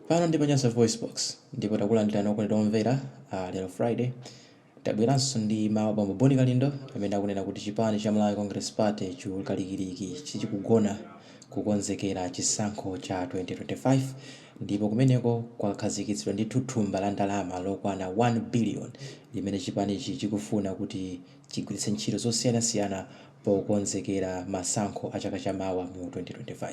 Pano ndi pa Nyasa VoiceBox ndipo takulandirani okondedwa omvera. Lero Friday tabweranso ndi mawu a bambo Bon Kalindo amene akunena kuti chipani cha Malawi Congress Party chikukalikiliki sichikugona kukonzekera chisankho cha 2025, ndipo kumeneko kwakhazikitsidwa ndithu thumba la ndalama lokwana 1 billion limene chipanichi chikufuna kuti chigwiritse ntchito zosiyanasiyana pokonzekera masankho a chaka chamawa mu 2025.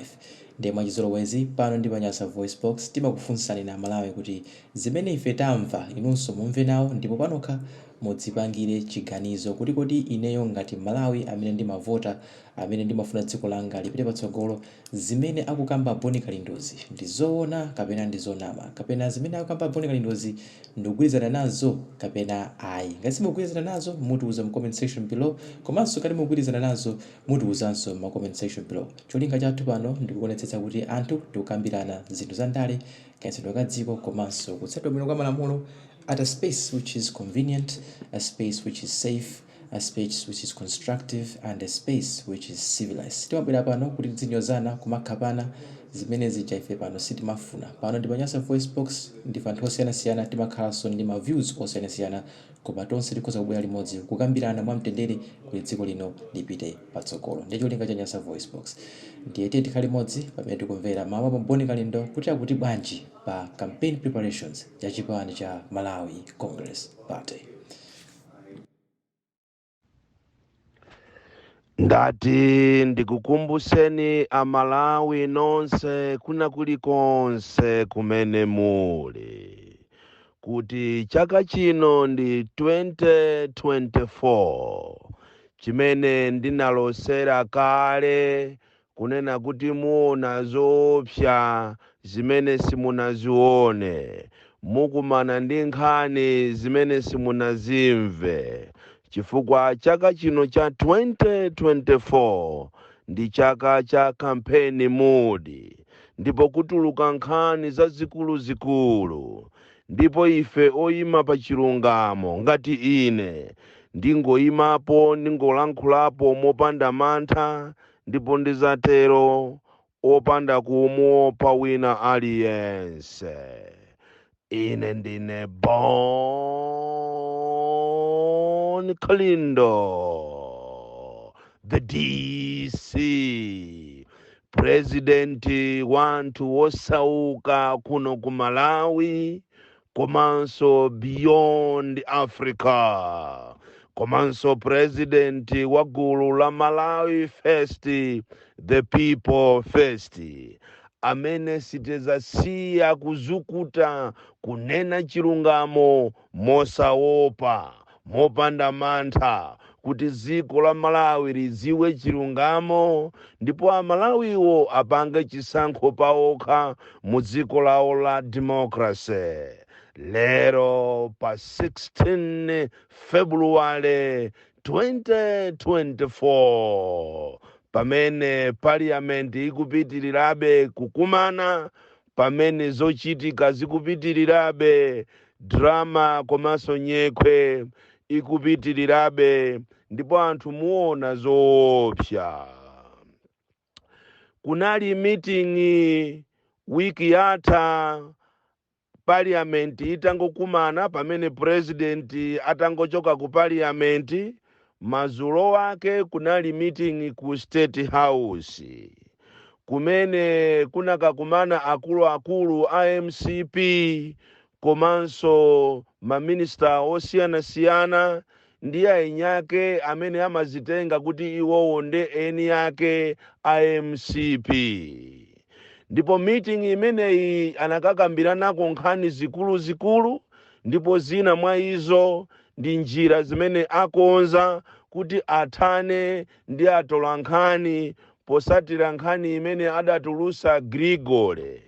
Ndiye mwachizolowezi pano ndi pa Nyasa VoiceBox timakufunsani na Malawi kuti zimene ife tamva inunso mumve nawo, ndipo panokha mudzipangire chiganizo kuti kodi ineyo ngati Malawi amene ndimavota, amene ndimafuna dziko langa lipite patsogolo, zimene akukamba Bon Kalindozi ndi zoona kapena ndi zonama, kapena zimene akukamba Bon Kalindozi ndikugwirizana nazo kapena ayi. Ngati simukugwirizana nazo, mutiuza mu comment section below, komanso ngati mukugwirizana nazo, mutiuzanso mu comment section below. Cholinga chathu pano ndikuonetsetsa kuti anthu tikukambirana zinthu za ndale, kayendetsedwe ka dziko komanso kutsatidwa bwino kwa malamulo at a space which is convenient, a space which is safe, a space which is constructive and a space which is civilized. Timabwera pano kuti tizinyozana, kumakhapana, zimene zija ife pano sitimafuna. Pano ndi pa Nyasa Voice Box, ndife anthu osiyanasiyana, timakhalanso ndi ma views osiyanasiyana, koma tonse tikhoza kubwera limodzi kukambirana mwamtendere kuti dziko lino lipite patsogolo. Ndiye cholinga cha Nyasa Voice Box. Ndiye tiye tikhale limodzi pamene tikumvera mawu a Bon Kalindo kuti akuti bwanji pa campaign preparations ya chipani cha Malawi Congress Party. Ndati ndikukumbuseni Amalawi nonse kuna kulikonse kumene muli kuti chaka chino ndi 2024, chimene ndinalosera kale kunena kuti muona zoopsa zimene simunazione, mukumana ndi nkhani zimene simunazimve, chifukwa chaka chino cha 2024 ndi chaka cha campaign mood, ndipo kutuluka nkhani zazikuluzikulu. Ndipo ife oyima pa chilungamo ngati ine ndingoyimapo, ndingolankhulapo mopanda mantha, ndipo ndizatero opanda kumuopa wina aliyense. Ine ndine Bon Kalindo, the DC, president wanthu wosauka kuno ku Malawi komanso beyond Africa, komanso president wa gulu la Malawi First, the people first, amene sitizasiya kuzukuta kunena chilungamo mosaopa, mopanda mantha, kuti dziko la Malawi lidziwe chilungamo ndipo Amalawiwo apange chisankho paokha mu dziko lawo la democracy. Lero pa 16 February 2024, pamene parliament ikupitirirabe kukumana, pamene zochitika zikupitirirabe, drama komanso nyekhwe ikupitirirabe, ndipo anthu muona zoopsa. Kunali meeting wiki yatha, parliament itangokumana, pamene president atangochoka ku parliament, madzulo wake kunali meeting ku State House kumene kunakakumana akuluakulu a MCP komanso maminista osiyanasiyana ndi ainyake amene amazitenga kuti iwowo ndi eni ake a MCP. Ndipo meeting imeneyi anakakambiranako nkhani zikuluzikulu, ndipo zina mwa izo ndi njira zimene akonza kuti athane ndi atolankhani posatira nkhani imene adatulusa Grigore.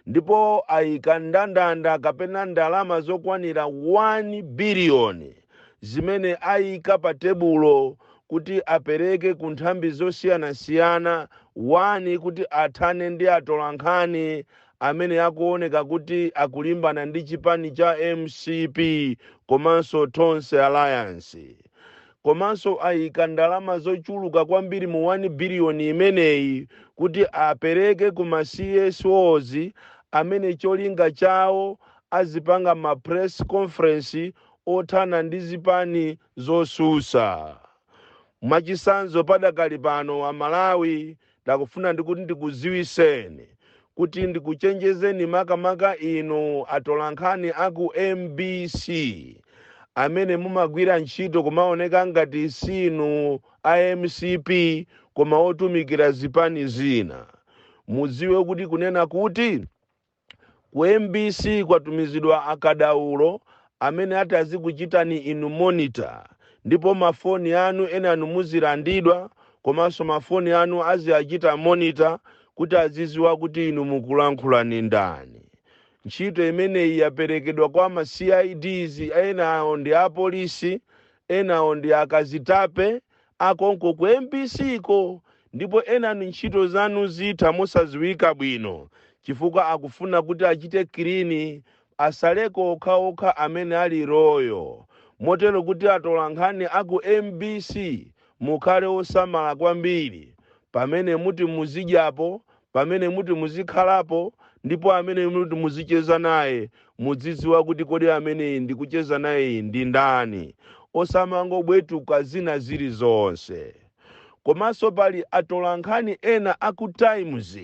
Ndipo ayika ndandanda kapena ndalama zokwanira 1 biliyoni zimene ayika pa tebulo kuti apereke ku nthambi zosiyanasiyana, 1 kuti athane ndi atolankhani amene akuoneka kuti akulimbana ndi chipani cha MCP komanso Tonse Alliance. Komanso ayika ndalama zochuluka kwambiri mu 1 biliyoni imeneyi kuti apereke ku ma CSOs Amene cholinga chawo azipanga ma press conference othana ndi zipani zosusa. Mwachisanzo, padakali pano Amalawi, ndakufuna ndikuti ndikuziwiseni, kuti ndikuchenjezeni, makamaka inu atolankhani aku MBC amene mumagwira ntchito kumaoneka ngati sinu a MCP koma otumikira zipani zina. Mudziwe kuti kunena kuti ku MBC kwatumizidwa akadaulo amene ati azikuchitani inu monitor, ndipo mafoni anu ena anu muzilandidwa, komanso mafoni anu aziachita monitor kuti aziziwa kuti inu mukulankhula ni ndani. Ntchito imeneyi yaperekedwa kwa ma CIDs, enawo ndi apolisi, enawo ndi akazitape akonko ku MBC ko, ndipo enanu ntchito zanu zitha mosaziwika bwino, chifukwa akufuna kuti achite clean, asaleko okhaokha amene ali loyal. Motero kuti atolankhani aku MBC mukhale osamala kwambiri pamene muti muzidyapo, pamene muti muzikhalapo, ndipo amene muti muzicheza naye, mudzidziwa kuti kodi ameneyi ndikucheza naye ndi ndani, osamangobwetuka zina zilizonse. Komanso pali atolankhani ena aku Times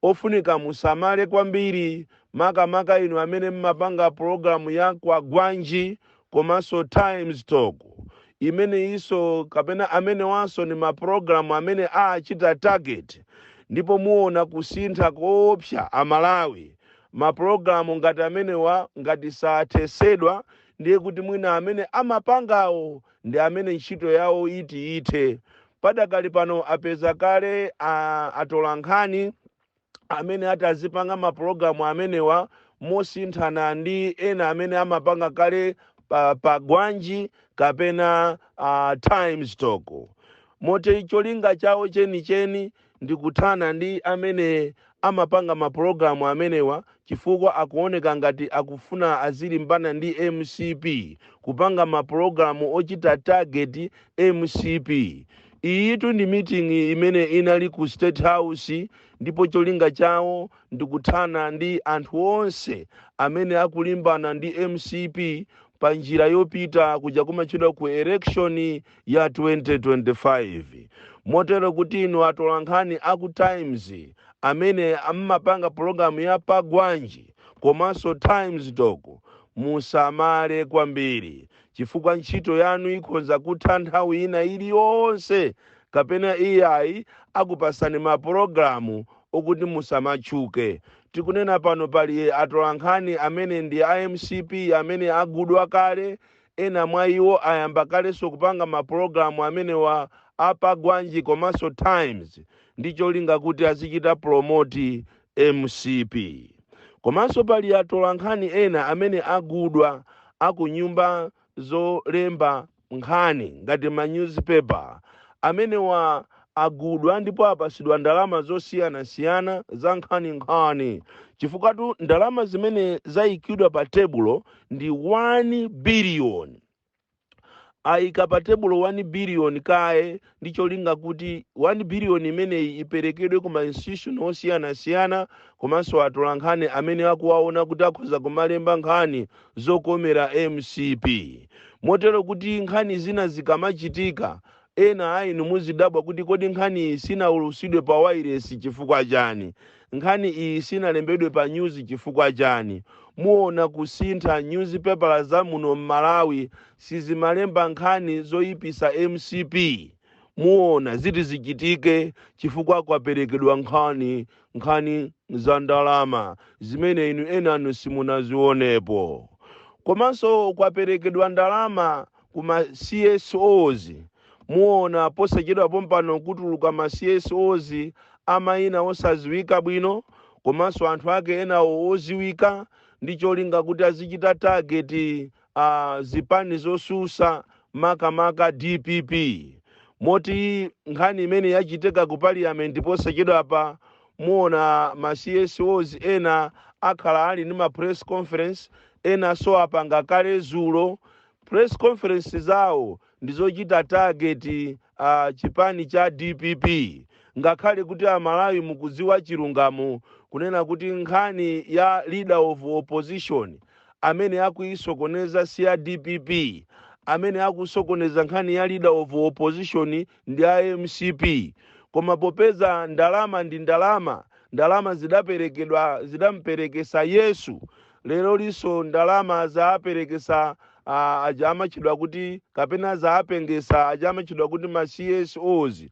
ofunika musamale kwambiri, makamaka inu amene mmapanga pologalamu ya Kwagwanji komanso Times Talk imene iso kapena amene wanso ni mapulogalamu amene achita target, ndipo muona kusintha koopsa Amalawi. Mapulogalamu ngati amenewa ngati sathesedwa, ndiye kuti mwina amene amapangawo ndi amene ntchito yawo iti ithe. Padakali pano apeza kale atolankhani amene ati azipanga mapulogalamu amenewa mosinthana ndi ena amene amapanga kale pa Gwanji kapena Times Talk, moti cholinga chawo chenicheni ndi kuthana ndi amene amapanga mapulogalamu amenewa, chifukwa akuoneka ngati akufuna azilimbana ndi MCP, kupanga mapulogalamu ochita target MCP. Iyitu ndi meeting imene inali ku State House, ndipo cholinga chawo ndi kuthana ndi anthu onse amene akulimbana ndi MCP pa njira yopita kuja kumatchedwa ku election ya 2025. Motero kuti inu atolankhani aku Times amene amapanga pologalamu ya Pagwanji komanso Times Talk, musamale kwambiri, chifukwa ntchito yanu ikhoza kutha nthawi ina iliyonse, kapena iyayi akupasani mapulogalamu okuti musamatchuke. Tikunena pano pali atolankhani amene ndi a MCP amene agudwa kale. Ena mwa iwo ayamba kalenso kupanga mapulogalamu amenewa apagwanji komanso Times, ndi cholinga kuti azichita promote MCP. Komanso pali atolankhani ena amene agudwa aku nyumba zolemba nkhani ngati ma newspaper. Amenewa agudwa ndipo apasidwa ndalama zosiyanasiyana za nkhaninkhani, chifukwa tu ndalama zimene zayikidwa pa tebulo ndi 1 billion. Ayika pa tebulo 1 billion kaye ndi cholinga kuti 1 billion imeneyi iperekedwe ku ma institution osiyanasiyana komanso atolankhani amene akuwaona kuti akhoza kumalemba nkhani zokomera MCP. Motero kuti nkhani zina zikamachitika, ena ainu muzidabwa kuti kodi nkhani iyi sinaulusidwe pa wireless chifukwa chani? Nkhani iyi sinalembedwe pa news chifukwa chani? Muona kusintha. Newspaper za muno m'Malawi sizimalemba nkhani zoyipisa MCP. Muona ziti zichitike chifukwa kwaperekedwa nkhani nkhani za ndalama zimene inu enanu simunazionepo. Komanso kwaperekedwa ndalama kuma CSOs. Muona posachedwa pompano kutuluka ma CSOs amayina osaziwika bwino komanso anthu ake enawo oziwika, ndi cholinga kuti azichita target zipani zosusa, makamaka DPP. Moti nkhani imene yachitika ku parliament posachedwapa, muona ma CSOs ena akhala ali ndi ma press conference, ena so apanga kale zulo. Press conference zawo ndizochita target chipani cha DPP, ngakhale kuti Amalawi mukudziwa chilungamo. Kunena kuti nkhani ya leader of opposition, amene akuisokoneza si ya DPP. Amene akusokoneza nkhani ya leader of opposition ndi a MCP. Koma popeza ndalama ndi ndalama, ndalama zidaperekedwa, zidamperekesa Yesu, lero liso ndalama zaaperekesa aja amatchedwa kuti, kapena zaapengesa aja amatchedwa kuti ma CSOs,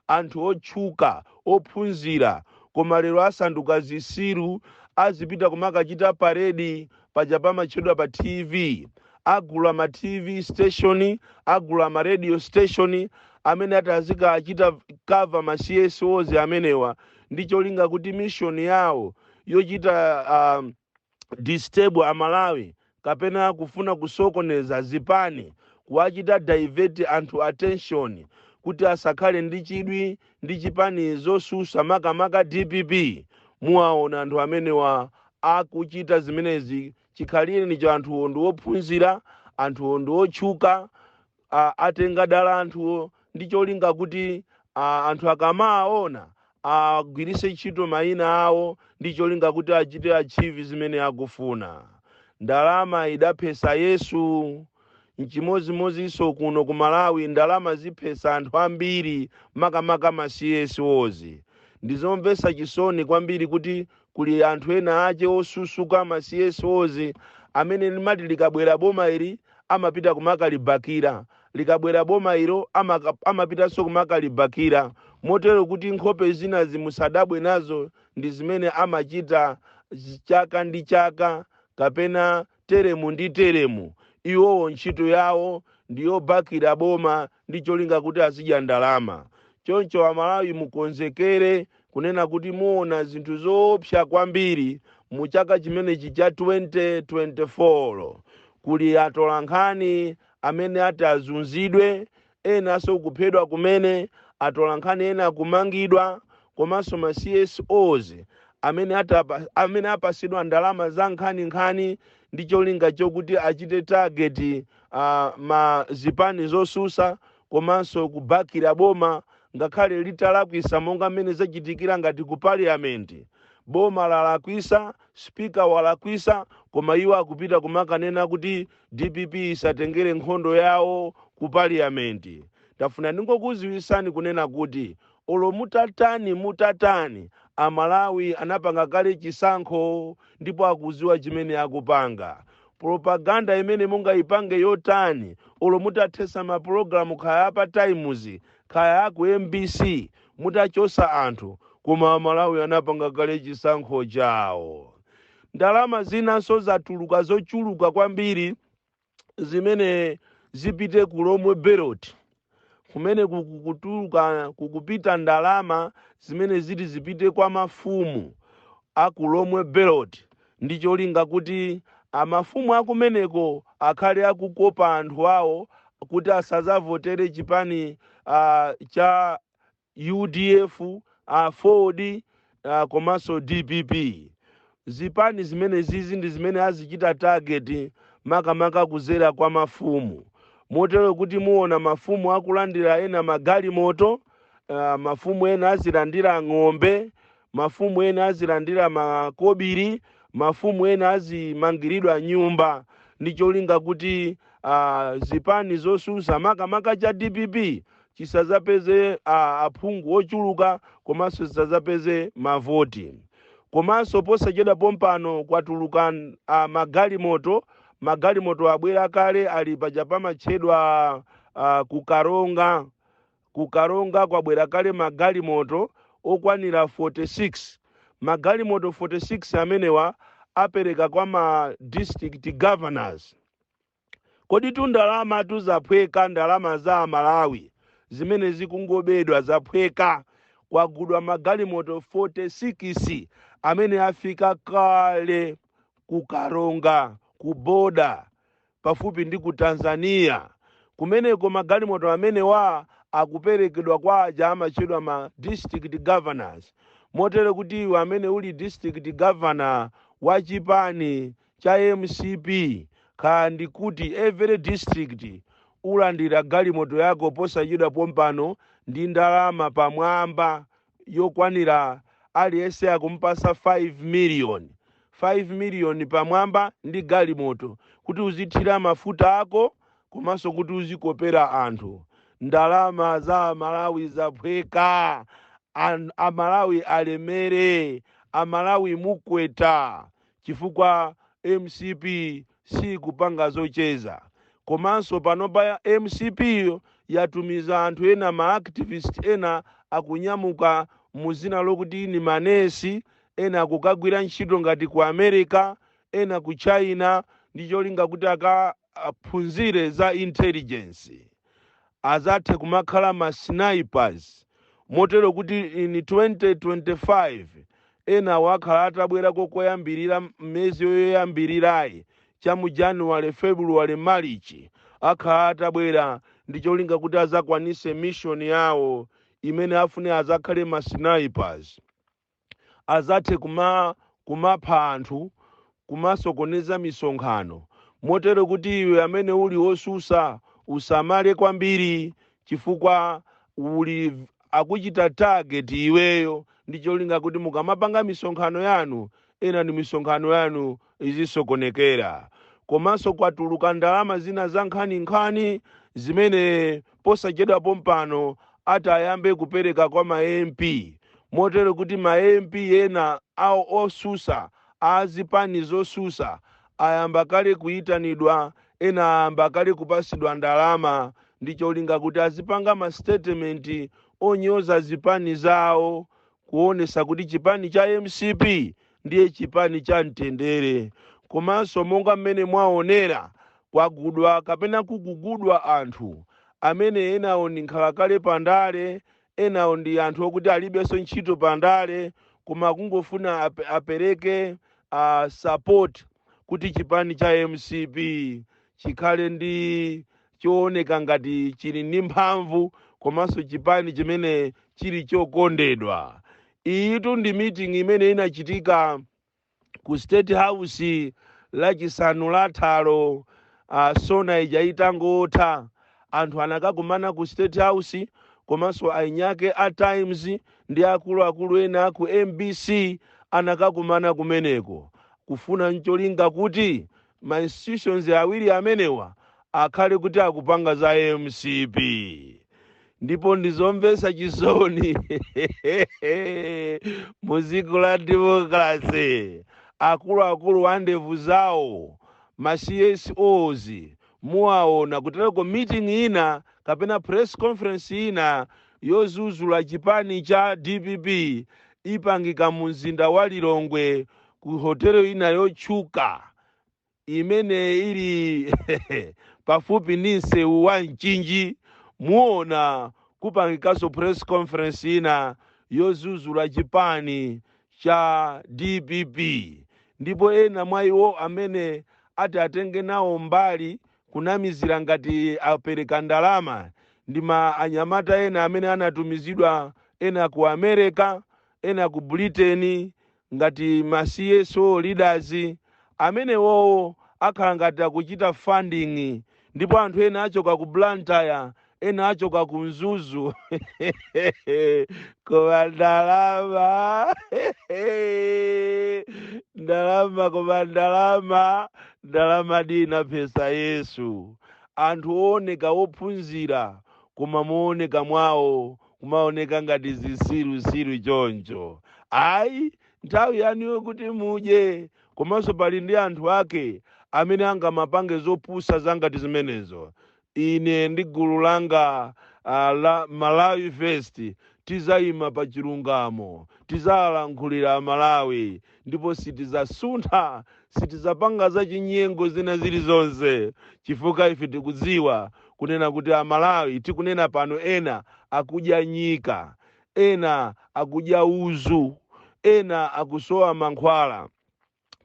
anthu otchuka, ophunzira, koma lero asanduka zisiru. Azipita kumakachita parade paja pamatchedwa pa TV. Agula ma TV station, agula ma radio station amene ati azikachita cover ma CSOs amenewa, ndi cholinga kuti mission yawo yochita disturb Amalawi kapena kufuna kusokoneza zipani, kuwachita divert anthu attention kuti asakhale ndi chidwi ndi chipani zosusa, makamaka DPP. Muwaona anthu amenewa akuchita zimenezi. Chikhalire nicho anthuwo ndi ophunzira, anthuwo ndi otchuka. Atenga dala anthuwo ndi cholinga kuti anthu akamaona agwirise ntchito mayina awo ndi cholinga kuti achite achieve zimene akufuna. Ndalama idaphesa Yesu. Nchimozimozinso kuno ku Malawi, ndalama ziphesa anthu ambiri, makamaka ma CSOs. Ndizomvetsa chisoni kwambiri kuti kuli anthu ena ache osusuka, ma CSOs amene limati likabwera boma ili amapita kumakalibakira, likabwera boma ilo amapitanso kumakalibakira, motero kuti nkhope zina zimusadabwe nazo. Ndi zimene amachita chaka ndi chaka kapena teremu ndi teremu. Iwowo ntchito yawo ndiyobakira boma ndi cholinga kuti azidya ndalama. Choncho Amalawi, mukonzekere kunena kuti muona zinthu zoopsa kwambiri mu chaka chimenechi cha 2024. Kuli atolankhani amene ati azunzidwe, enanso kuphedwa kumene, atolankhani ena kumangidwa, komanso ma CSOs amene apasidwa ndalama za nkhaninkhani ndi cholinga chokuti achite target ma zipani zosusa komanso kubakira boma ngakhale litalakwisa, monga mmene zachitikira ngati ku Parliament. Boma lalakwisa, speaker walakwisa, koma iwo akupita kumakanena kuti DPP isatengere nkhondo yawo ku Parliament. Tafuna ndingokuziwisani kunena kuti olo mutatani mutatani, Amalawi anapanga kale chisankho ndipo akuziwa chimene akupanga. Propaganda imene mungayipange yotani, olo mutathesa mapulogalamu kaya pa Times, kaya ku MBC, mutachosa anthu, koma Amalawi anapanga kale chisankho chawo. Ndalama zinanso zatuluka zochuluka kwambiri zimene zipite ku Lomwe Belt, kumene kukutuluka kukupita ndalama zimene ziti zipite kwa mafumu aku Lomwe Belt, ndi cholinga kuti amafumu akumeneko akhale akukopa anthu awo kuti asazavotere chipani cha UDF, Ford, komanso DPP. Zipani zimene zizi ndi zimene azichita target, makamaka kuzera kwa mafumu, motero kuti muona mafumu akulandira ena magalimoto, mafumu ena azilandira ng'ombe, mafumu ena azilandira makobiri, mafumu ena azimangiridwa nyumba, ndi cholinga kuti zipani zosusa, makamaka cha DPP, chisazapeze aphungu ochuluka komanso zisazapeze mavoti. Komanso posachedwa pompano kwatuluka magalimoto. Magalimoto abwera kale, ali paja pamatchedwa kukaronga. Kukaronga kwabwera kale magalimoto okwanira 46. Magalimoto 46 amenewa apereka kwa ma district governors. Kodi tu ndalama tuzaphweka? Ndalama za Amalawi zimene zikungobedwa zaphweka. Kwagudwa magalimoto 46 amene afika kale kukaronga, ku boda pafupi ndi ku Tanzania kumeneko. Magalimoto amenewa akuperekedwa kwa aja amatchedwa ma district governors, motero kuti iwe amene uli district governor wa chipani cha MCP, kaya ndikuti every district, ulandira galimoto yako posachedwa pompano ndi ndalama pamwamba yokwanira Aliyense akumpasa 5 million, 5 million pamwamba ndi galimoto kuti uzithira mafuta ako komanso kuti uzikopera anthu. Ndalama za Malawi zaphweka. Amalawi alemere, Amalawi mukweta, chifukwa MCP sikupanga zocheza. Komanso panopa MCP yo yatumiza anthu ena, ma activist ena akunyamuka muzina lokuti ni manesi, ena akukagwira ntchito ngati ku America, ena ku China, ndi cholinga kuti akaphunzire za intelligence, azathe kumakhala ma snipers, motero kuti in 2025 ena wakhala atabwerako koyambirira mmezi yoyambirirayi, chamu January, February, March, akhala atabwera ndi cholinga kuti azakwanise mission yawo imene afune, azakhale ma snipers, azathe kumapha anthu, kumasokoneza misonkhano, motero kuti iwe amene uli wosusa usamale kwambiri, chifukwa uli akuchita target iweyo ndi cholinga kuti mukamapanga misonkhano yanu, ena ndi misonkhano yanu izisokonekera. Komanso kwatuluka ndalama zina za nkhaninkhani zimene posachedwapo mpano ati ayambe kupereka kwa ma MP, motero kuti ma MP ena awo osusa, azipani zosusa, ayamba kale kuyitanidwa, ena ayamba kale kupasidwa ndalama ndi cholinga kuti azipanga ma statement onyoza zipani zawo, kuonesa kuti chipani cha MCP ndiye chipani cha mtendere. Komanso monga mmene mwaonera, kwagudwa kapena kugugudwa anthu amene enawo ndi nkhalakale pandale, enawo ndi anthu okuti alibenso ntchito pandale, koma kungofuna apereke support kuti chipani cha MCP chikhale ndi chooneka ngati chili ndi mphamvu komanso chipani chimene chili chokondedwa. Iyitu ndi meeting imene inachitika ku State House Lachisanu lathalo, SONA ija itangotha. Anthu anakakumana ku State House, komanso ainyake a Times ndi akuluakulu ena ku MBC anakakumana kumeneko kufuna ncholinga kuti ma institutions awiri amenewa akhale kuti akupanga za MCP. Ndipo ndizomvetsa chisoni, mu dziko la democracy, akuluakulu a ndevu zawo, ma CSOs, muwaona kutereko meeting ina kapena press conference ina yozuzula chipani cha DPP ipangika mu mzinda wa Lilongwe ku hotelo ina yotchuka imene ili pafupi ndi msewu wa Mchinji. Muona kupangikanso press conference ina yozuzula chipani cha DPP, ndipo ena mwa iwo amene ati atenge nawo mbali kunamizira ngati apereka ndalama ndi ma anyamata ena amene anatumizidwa, ena ku America, ena ku Britain, ngati ma CSO leaders. Amenewowo akhala ngati akuchita funding, ndipo anthu ena achoka ku Blantyre, ena achoka ku Mzuzu. Koma ndalama, ndalama, koma ndalama, ndalama dina pesa Yesu. Anthu ooneka ophunzira, koma mooneka mwawo kumaoneka ngati zisirusiru choncho. Ayi, nthawi yanuyo kuti mudye. Komanso pali ndi anthu ake amene angamapange zopusa zangati zimenezo. Ine ndi gulu langa la Malawi First tizayima pa chilungamo, tizalankhulira Malawi, ndipo sitizasuntha, sitizapanga za chinyengo zina zilizonse, chifukwa ife tikudziwa kunena kuti Amalawi tikunena pano, ena akudya nyika, ena akudya uzu, ena akusowa mankhwala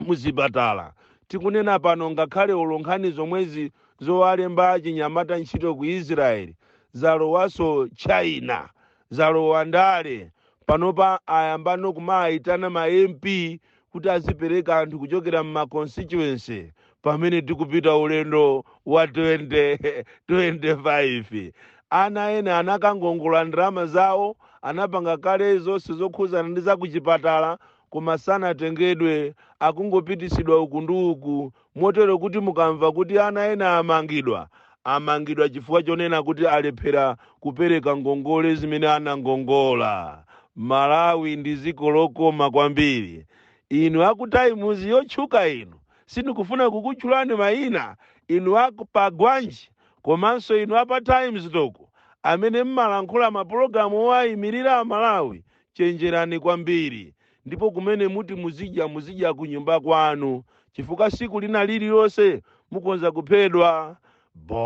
muzipatala tikunena pano. Ngakhale olonkhani zomwezi zowalemba chinyamata ntchito ku Israeli zalowaso China, zalowa ndale. Panopa ayambano kumayitana ma MP kuti azipereka anthu kuchokera mma constituency pamene tikupita ulendo wa 2025. Ana ena anakangongola ndalama zawo. Anapanga kale zonse zokhuzana ndi zakuchipatala, koma sanatengedwe, akungopitisidwa uku ndi uku. Motero kuti mukamva kuti ana ena amangidwa, amangidwa chifukwa chonena kuti alephera kupereka ngongole zimene anangongola. Malawi ndi dziko lokoma kwambiri. Inu aku Times yotchuka inu, sindikufuna kukutchulani mayina, inu aku Pagwanji komanso inu apa Times Talk amene mmalankhula mapulogalamu owayimirira Amalawi, chenjerani kwambiri. Ndipo kumene muti muzidya, muzidya ku nyumba kwanu, chifukwa siku lina lililonse mukonza kuphedwa. Bon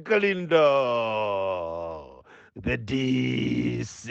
Kalindo, the DC.